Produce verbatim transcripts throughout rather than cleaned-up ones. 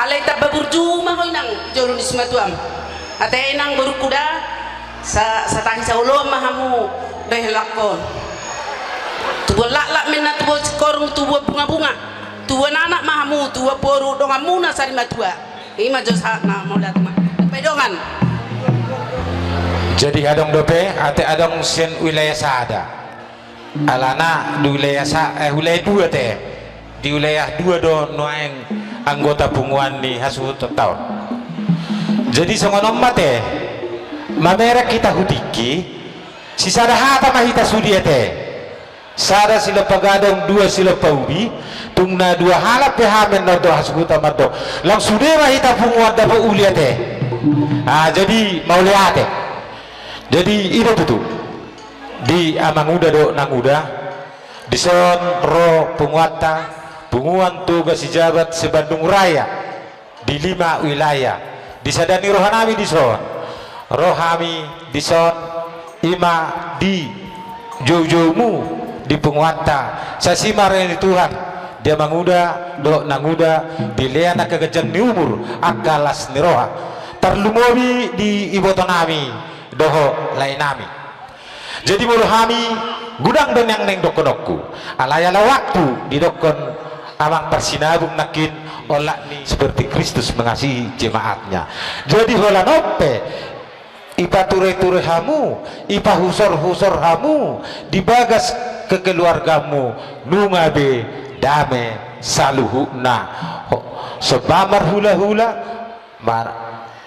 Alai tamba burju ma ho inang, jolo ni simatuam. Ate inang borungku da, sa-, satahi saoloan ma hamu, deh lakon. Tubuan laklak ma inna, tubuan singkoru, tubuan bungabunga. Tubuan anak ma hamu, tubuan boru, donganmuna sari matua. Ima jo sahatna, mauliate ma. Pe dongan. Jadi adong dope, ate adong sian wilayah sada. Alana di wilayah sa-, eh, wilayah dua te. Di wilayah dua do nuaeng anggota punguan ni hasuhuton taon. Jadi songon on ma te, mamereng hita hu tingki, sisada hata ma hita sude ate. Sada silompa gadong, dua silompa ubi, tung na dua halak pe hami annon dohot hasuhuton mandok. Lang sude ma hita punguan dapot uli ate. Ah, jadi mauliate. Jadi i do tutu. Di amanguda dohot nanguda, dison ro punguanta, Punguan Toga Sijabat se-Bandung Raya, di lima wilayah. Di sada ni rohanami dison, ro hami dison, ima di joujoumu, di punguanta, sasi ma roha ni Tuhan, di amanguda dohot nanguda, dilehon angka ganjang ni umur, angka las ni roha. Tarlumobi di ibotonami dohot laenami. Jadi molo hami, godang do nian naeng dohononku. Alai ala waktu didokkon amang parsinabung nangkin, olat ni seperti Kristus mengasihi jemaatnya. Jadi holan on pe, ipatureture hamu, ipahusorhusor hamu di bagas kekeluargamu, nunga be dame saluhutna. Ho-, somba marhulahula, mar-,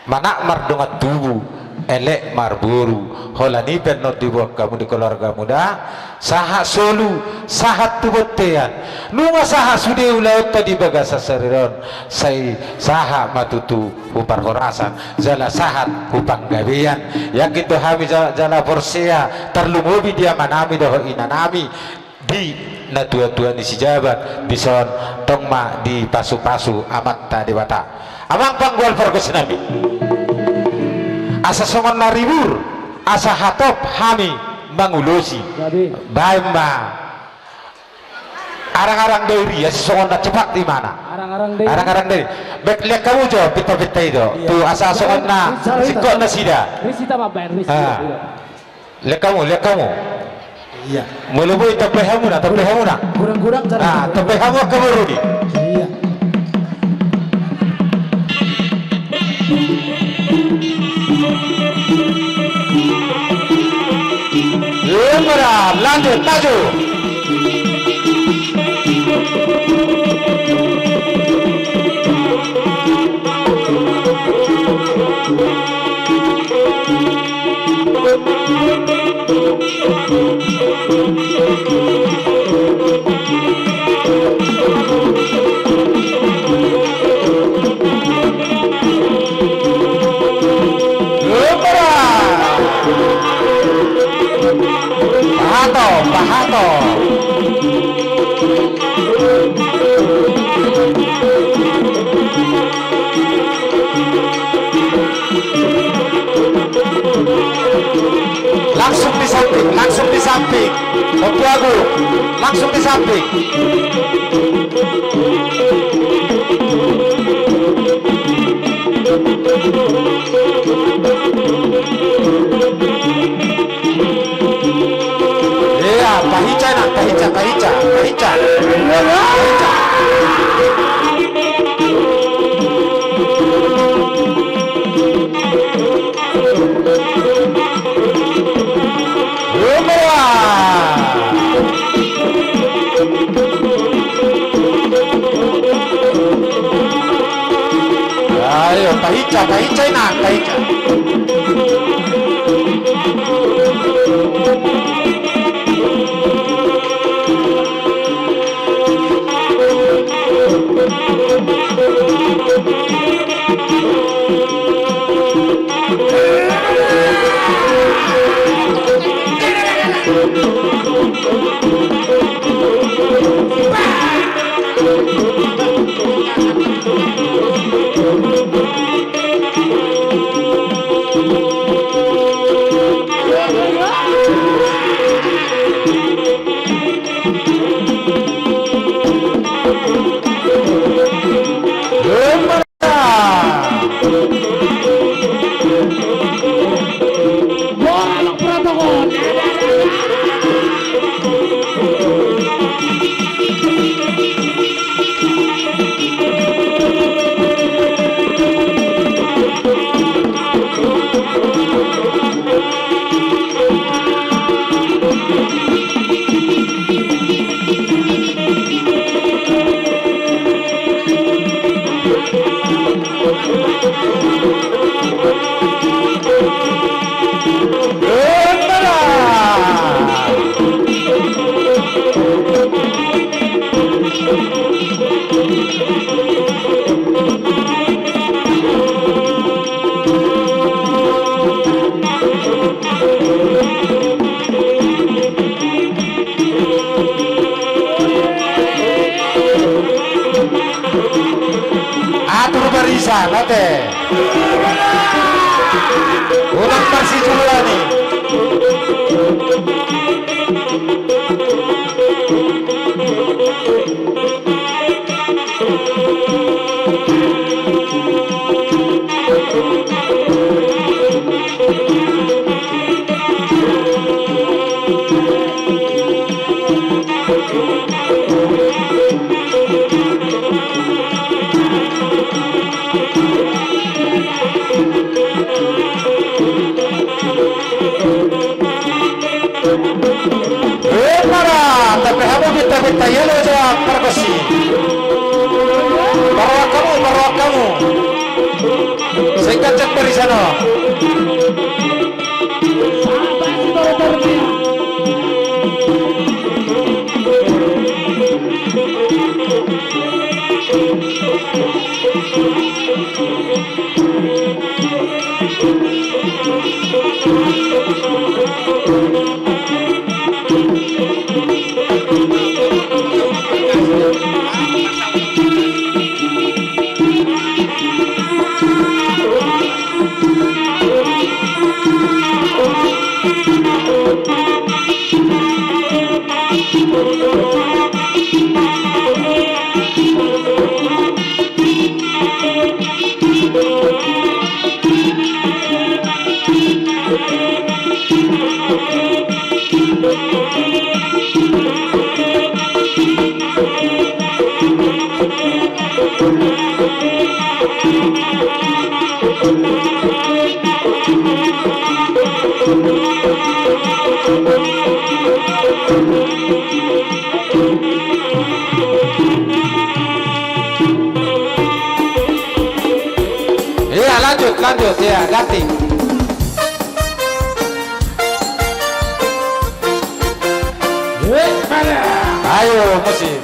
manat mardongan tubu, elek marboru, holan i pe annon diboan hamu di keluargamu da, sahat solu, sahat tu bontean, nunga sahat sude ulaonta di bagasan sadari on, sai sahat ma tutu hu parhorasan, jala sahat hu panggabean, yakin do hami ja-, jala porsea, tarlumobi di amanami dohot inanami, di natuatua ni Sijabat, dison tong ma dipasupasu Amanta Debata. Amang panggual pargonsinami. Asa songon na ribur, asa hatop hami mangulosi. Gabe. Baen ma. Arangarang dairi, asa songon na cepat imana. Arangarang dairi. Arangarang dairi. Bet, lean hamu jo, pinta-pinta i do. Iya. Tu asa songon na, singkop nasida. Risita ma baen, risita. Ah. Lean hamu, lean hamu. Iya. Molo boi tambai hamuna, tambai hamuna. Godang-godang cara. Ah, tambai hamu angka boru i. Iya. Iya, mara, lanjut, maju. Pahato, pahato. Langsung di samping, langsung di samping. Ompu Agung, langsung di samping. Iya, pahinca, Inang, pahinca, pahinca, pahinca. Pahinca. Umur. Ayo, pahinca, pahinca, Inang, pahinca. Atur barisan, ate. Unang marsijuluan i. Emma ra, tapi hamu betta-betta, ia lo jawab pargonsi. Parrohahon hamu, parrohahon hamu. Sai ganjang barisan on. Iya, lanjut, lanjut, iya, ganti. Ayo, musik.